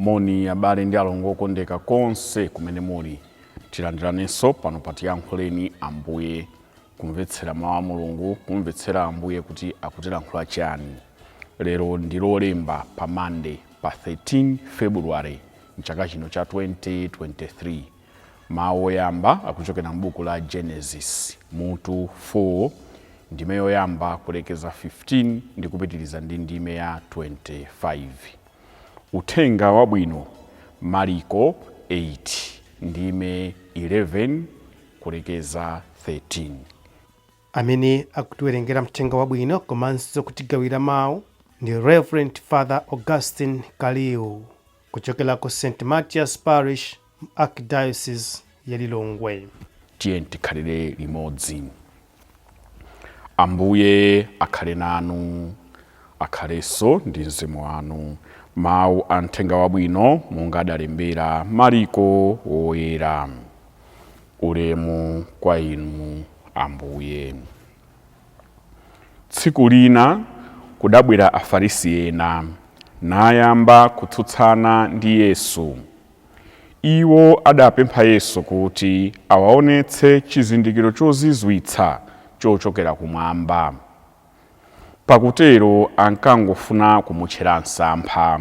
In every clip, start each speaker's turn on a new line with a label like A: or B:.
A: Moni abale ndi alongo okondeka konse kumene muli. Tilandiranenso pano pa Tiyankhuleni Ambuye, kumvetsera mawu a Mulungu, kumvetsera Ambuye kuti akutilankhula chani. Lero ndi Lolemba pa Monday pa 13 February mchaka chino cha 2023. Mawu oyamba akuchokera m'buku la Genesis mutu 4 ndime yoyamba kulekeza 15 ndi kupitiriza ndi ndime ya 25. Uthenga Wabwino, Mariko 8 ndime 11 kulekeza 13.
B: Amene akutiwerengera Mthenga Wabwino komanso kutigawira mawu ndi Rev Father Augustine Kaliu kuchokera ku St Mathias Parish, Archdiocese ya Lilongwe.
A: Tiyeni tikhalire limodzi. Ambuye akhale nanu. Akhalenso ndi mzimu wanu. Mawu a Mthenga Wabwino monga adalembera Mariko Woyera. Ulemu kwa inu, Ambuye. Tsiku lina kudabwera Afarisi ena, nayamba kutsutsana ndi Yesu. Iwo adapempha Yesu kuti awaonetse chizindikiro chozizwitsa chochokera kumwamba. Pakutero ankangofuna kumutchera msampha.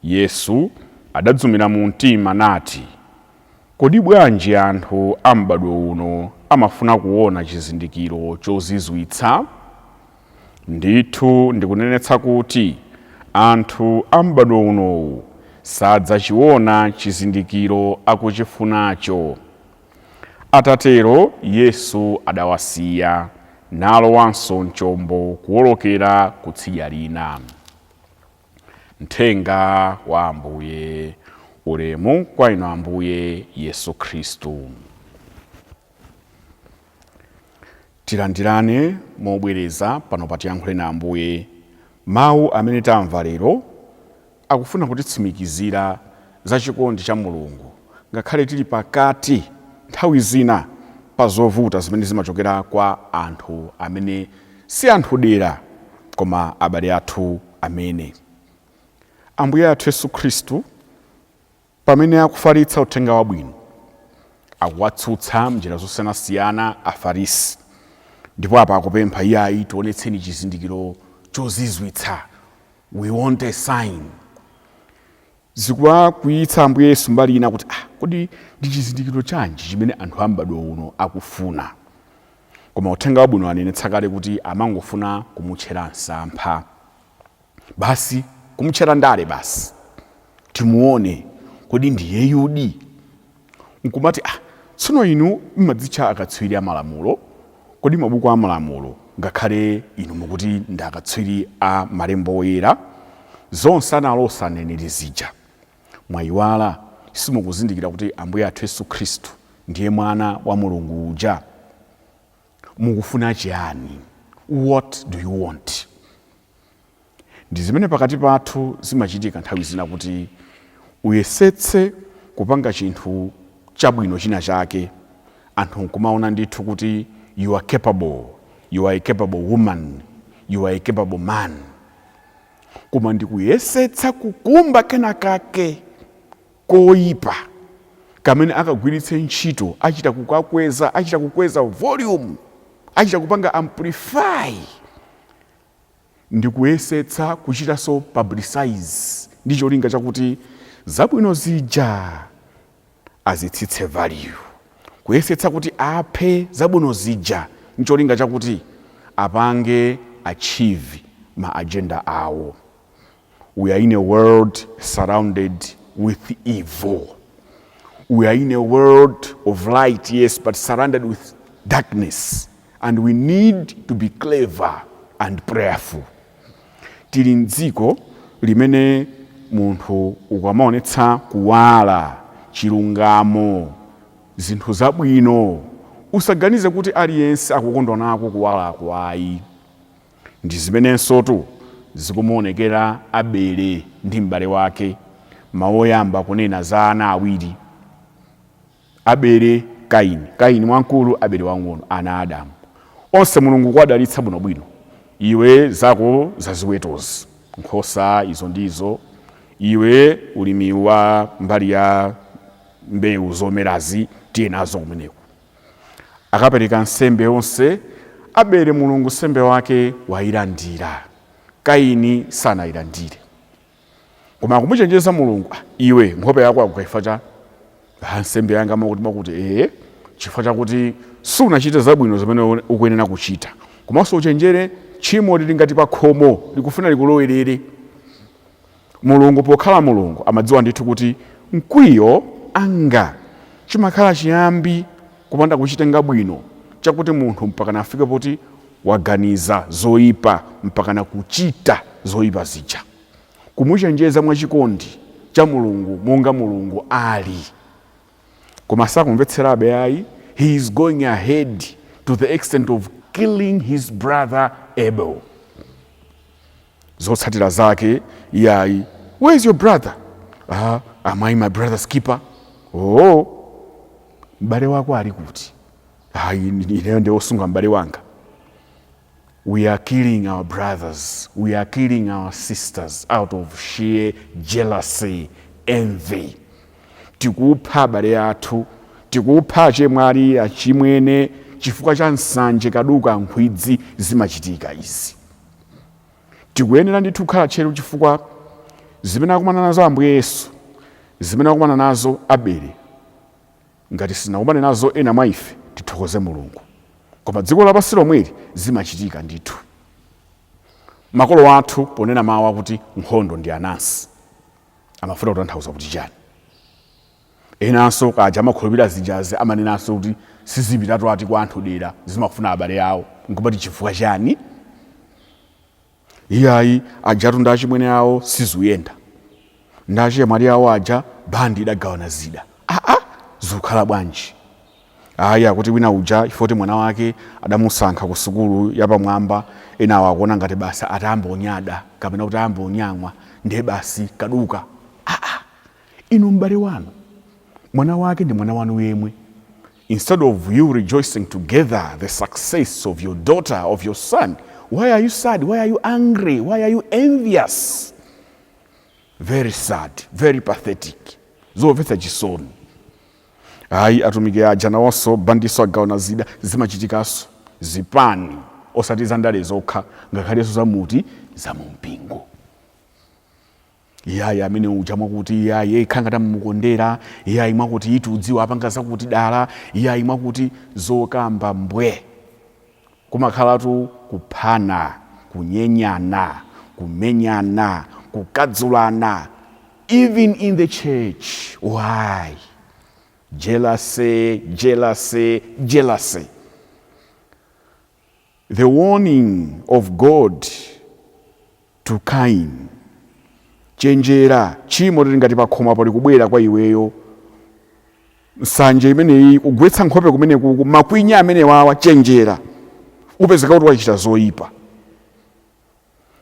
A: Yesu adadzumira mu mtima nati, Kodi bwanji anthu a m'badwo uno amafuna kuwona chizindikiro chozizwitsa? Ndithu ndikunenetsa kuti anthu a m'badwo unowu sadzachiwona chizindikiro akuchifunacho. Atatero Yesu adawasiya, nalowanso m'chombo kuwolokera ku tsidya lina. Mthenga wa Ambuye. Ulemu kwa inu Ambuye Yesu Khristu. Tilandirane mobwereza pano pa Tiyankhuleni Ambuye. Mawu amene tamva lero akufuna kutitsimikizira za chikondi cha Mulungu ngakhale tili pakati nthawi zina pa zovuta zimene zimachokera kwa anthu amene si anthu dera koma abale athu amene. Ambuye athu Yesu Khristu pamene akufalitsa uthenga wabwino akuwatsutsa m'njira zosiyanasiyana Afarisi, ndipo apa akupempha, iyayi, tionetseni chizindikiro chozizwitsa, we want a sign. Zikuwakwiyitsa Ambuye Yesu mbali ina kuti, ah, kodi ndi chizindikiro chanji chimene anthu a m'badwo uno akufuna? Koma uthenga wabwino anenetsa kale kuti amangofuna kumutchera msampha basi, kumutchera ndale basi, timuone kodi ndiyeyudi. Nkumati, ah, tsono inu mmadzitcha akatswiri a malamulo, kodi mabuku a malamulo, ngakhale inu mukuti ndi akatswiri a malembo oyera, zonse analosa aneneri zija mwayiwala? Simukuzindikira kuti Ambuye athu Yesu Khristu ndiye mwana wa Mulungu uja? Mukufuna chiyani? What do you want? Ndi zimene pakati pathu zimachitika nthawi zina, kuti uyesetse kupanga chinthu chabwino china chake, anthu nkumaona ndithu kuti you are capable, you are a capable woman, you are a capable man, koma ndikuyesetsa kukumba kenakake koyipa kamene akagwiritse ntchito, achita kukakweza, achita kukweza volume, achita kupanga amplify, ndikuyesetsa kuchitanso publicize ndi cholinga chakuti zabwino zija azitsitse value, kuyesetsa kuti aphe zabwino zija ncholinga chakuti apange achieve ma agenda awo. We are in a world surrounded with evil. We are in a world of light, yes, but surrounded with darkness, and we need to be clever and prayerful. Tili mdziko limene munthu ukamaonetsa kuwala, chilungamo, zinthu zabwino, usaganize kuti aliyense akukondwa nako kuwalako, ayi. Ndi zimenensotu zikumuonekera Abele ndi m'bale wake, mawu oyamba kunena za ana awiri, Abele, Kaini. Kaini wamkulu, Abele wamng'ono, ana a Adamu. Onse Mulungu kuwadalitsa bwinobwino. Iwe zako zaziwetozi, nkhosa izo ndizo, Iwe ulimi wa mbali ya mbewu zomerazi, tiye nazo kumeneko. Akapereka nsembe yonse. Abele, Mulungu nsembe wake wayilandira, Kaini sanayilandire. Koma akumuchenjeza Mulungu, "Ah, iwe nkhope yako agwa chifukwa cha nsembe yanga makuti makuti." Ee, chifukwa chakuti sunachite zabwino zimene ukuyenera kuchita. Komanso uchenjere, tchimo lili ngati pa khomo, likufuna likulowerere. Mulungu pokhala Mulungu amadziwa ndithu kuti mkwiyo anga chimakhala chiyambi kupanda kuchitenga bwino, chakuti munthu mpakana afike poti waganiza zoyipa, mpakana kuchita zoyipa zija. Kumuchenjeza mwachikondi cha Mulungu monga Mulungu ali, koma sakumvetserabe ayi. He is going ahead to the extent of killing his brother Abel. Zotsatira zake, iyayi, "Where is your brother?" "Ah, am I my brother's keeper?" "Oh, m'bale wako ali kuti?" "Ayi, ineyo ndi osunga m'bale wanga?" We are killing our brothers, we are killing our sisters out of sheer jealousy, envy. Tikupha abale athu, tikupha achemwali, achimwene, chifukwa cha nsanje, kaduka, nkhwidzi. Zimachitika izi. Tikuyenera ndithu kukhala tcheru, chifukwa zimene akumana nazo Ambuye Yesu, zimene akumana nazo Abele, ngati sinakumane nazo ena mwa ife, tithokoze Mulungu. Koma dziko lapansi lomweli zimachitika ndithu. Makolo athu ponena mawu akuti nkhondo ndi anansi, amafuna kutanthauza kuti chani? Enanso kaja amakhulupirira zijazi, amanenanso kuti sizipitatu ati kwa anthu dera, zimafuna abale awo. Nkumati chifukwa chani? Iyayi, ajatu ndi achimwene awo sizuyenda, ndi achemwali awo aja bandi idagawana zida. Aa, zikukhala bwanji? Ayi, akuti wina uja ifoti mwana wake adamusankha ku sukulu yapamwamba, enawo akuona ngati basi atayamba onyada kapena kuti ayamba onyamwa, ndiye basi kaduka. Aa, inu, m'bale wanu, mwana wake ndi mwana wanu yemwe. Instead of you rejoicing together the success of your daughter, of your son, why are you sad? Why are you angry? Why are you envious? Very sad, very pathetic, zomvetsa chisoni. Ayi, atumiki aja nawonso bandiso agawana zida. Zimachitikanso zipani, osati za ndale zokha, ngakhalenso zamuti zamumpingo. Iyayi, amene uja mwakuti, iyayi, ikhala ngati amumukondera, iyayi, mwakuti itu udziwa apanga zakuti dala, iyayi, mwakuti zokamba mbwe. Kumakhalatu kuphana, kunyenyana, kumenyana, kukadzulana, even in the church. Why? Jealousy, jealousy, jealousy. The warning of God to Cain, chenjera, tchimo lili ngati pakhoma likubwera kwa iweyo, nsanje imeneyi, kugwetsa nkhope kumenekuku, makwinya amene wawa, chenjera, upezeka kuti wachita zoyipa.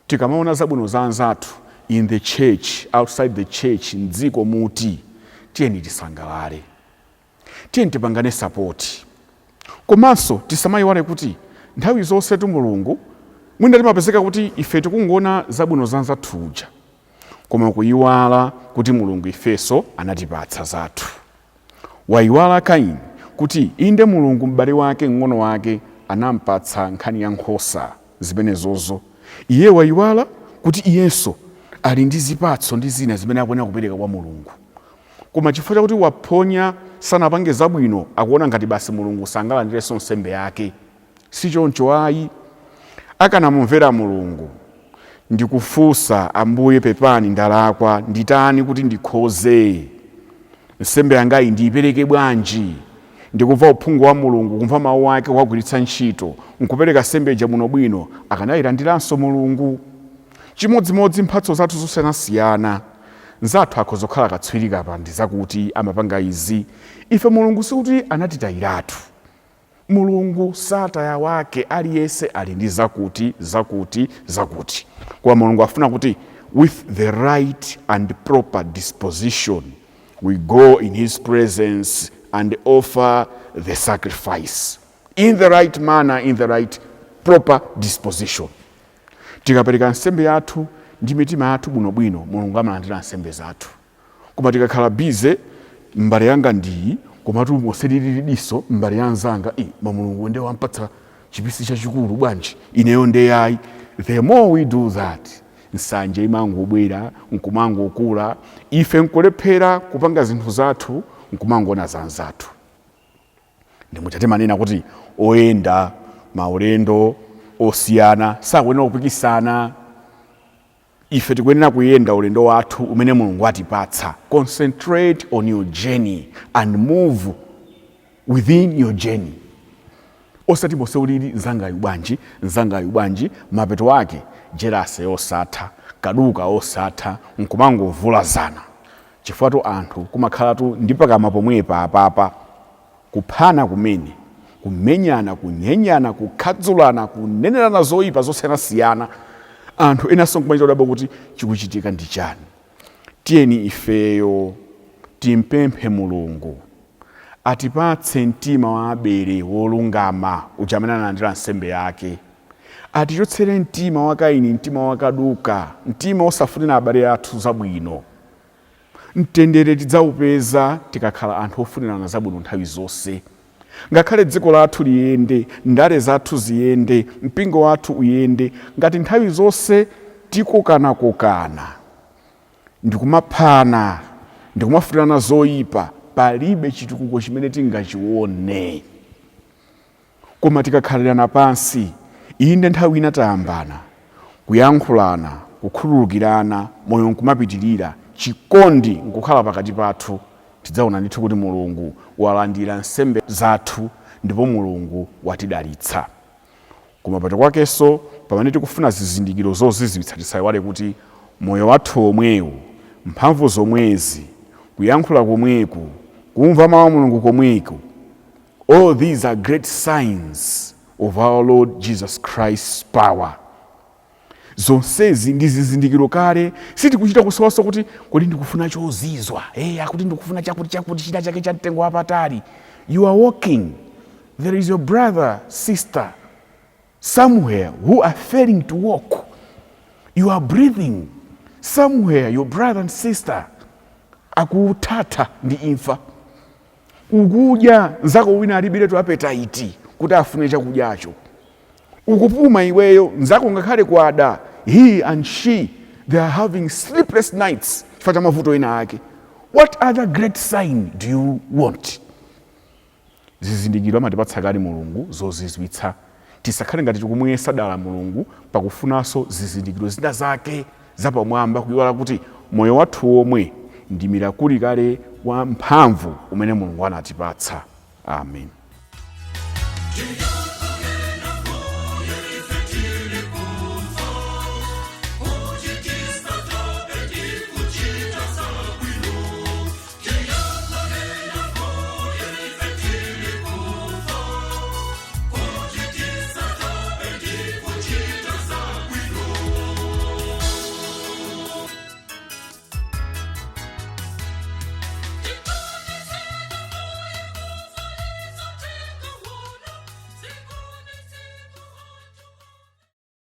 A: Tikamaona zabwino za anzathu in the church, outside the church, mdziko muti, tiyeni tisangalale, tiyeni tipangane support. Komanso tisamayiwale kuti nthawi zonse tu Mulungu, mwina timapezeka kuti ife tikungoona zabwino za anzathuja, koma kuyiwala kuti Mulungu ifenso anatipatsa zathu. Wayiwala Kaini kuti inde, Mulungu m'bale wake, mng'ono wake, anampatsa nkhani ya nkhosa zimenezozo. Iye wayiwala kuti iyenso ali ndi zipatso ndi zina zimene akuyenera kupereka kwa Mulungu. Koma chifukwa chakuti waphonya, sanapange zabwino, akuona ngati basi Mulungu sangalandirenso nsembe yake. Si choncho ayi. Akanamumvera Mulungu ndikufunsa, "Ambuye, pepani, ndalakwa, nditani kuti ndikhoze? Nsembe yangayi ndiyipereke bwanji?" Ndikumva uphungu wa Mulungu, kumva mawu ake, kuwagwiritsa ntchito, nkupereka nsembe ija bwinobwino, akanayilandiranso Mulungu. Chimodzimodzi mphatso zathu zosiyanasiyana. Nzathu akhoza kukhala katswiri kapa ndi zakuti amapanga izi. Ife Mulungu sikuti anatitayiratu. Mulungu sataya wake. Aliyense ali ndi zakuti, zakuti, zakuti. Koma Mulungu afuna kuti with the right and proper disposition we go in his presence and offer the sacrifice in the right manner, in the right proper disposition. Tikapereka nsembe yathu ndi mitima yathu bwinobwino, Mulungu amalandira nsembe zathu. Koma tikakhala busy, mbale yanga ndiyi, komatu moselilili diso mbale ya anzanga, i ma Mulungu nde wampatsa chipisi chachikulu bwanji, ineyo ndeyayi. The more we do that, nsanje imangobwera nkumangokula, ife nkulephera kupanga zinthu zathu nkumangoona za anzathu. Ndimuja timanena kuti oyenda maulendo osiyana sakuyenera kupikisana. Ife tikuyenera kuyenda ulendo wathu umene Mulungu atipatsa. Concentrate on your journey and move within your journey, osati monse ulili nzangayu bwanji, nzangayu bwanji. Mapeto ake jealousy osatha, kaduka osatha, nkumangovulazana, chifukwa anthu kumakhalatu ndi pakamwa pomwepa apapa, kuphana kumene, kumenyana, kunyenyana, kukhadzulana, kunenerana zoyipa zosiyanasiyana. Anthu enanso nkumachita kudabwa kuti chikuchitika ndi chani. Tiyeni ifeyo timpemphe Mulungu atipatse mtima wa Abele wolungama uja amene analandira nsembe yake, atichotsere mtima wa Kaini, mtima wakaduka, mtima osafunira abale athu zabwino. Mtendere tidzaupeza tikakhala anthu ofunirana zabwino nthawi zonse. Ngakhale dziko lathu liyende, ndale zathu ziyende, mpingo wathu uyende, ngati nthawi zonse tikokanakokana ndikumaphana, ndikumafunirana zoyipa, palibe chitukuko chimene tingachione. Koma tikakhalirana pansi, inde nthawi ina tayambana, kuyankhulana, kukhululukirana, moyo nkumapitirira, chikondi nkukhala pakati pathu, tidzaona ndithu kuti Mulungu walandira nsembe zathu ndipo Mulungu watidalitsa. Kumapeto kwakenso, pamene tikufuna zizindikiro zozizwitsa, tisayiwale kuti moyo wathu omwewu, mphamvu zomwezi, kuyankhula komweku, kumva mawu a Mulungu komweku, all these are great signs of our Lord Jesus Christ's power. Zonsezi ndi zizindikiro kale. Sitikuchita kusowaso kuti kodi ndikufuna chozizwa, hey, akuti ndikufuna chakuti chakuti, china chake cha mtengo wapatali. You are walking, there is your brother, sister somewhere who are failing to walk. You are breathing, somewhere your brother and sister akuthatha ndi imfa. Ukudya, nzako wina alibiretu appetite kuti afune chakudyacho. Ukupuma iweyo, nzako ngakhale kwada, he and she, they are having sleepless nights chifukwa cha mavuto ena ake. What other great sign do you want? Zizindikiro amatipatsa kale Mulungu zozizwitsa. Tisakhale ngati tikumuyesa dala Mulungu pakufunanso zizindikiro zina zake zapamwamba, kuyiwala kuti moyo wathu womwe ndi miracle kale wa mphamvu umene Mulungu anatipatsa. Amen.
C: Do you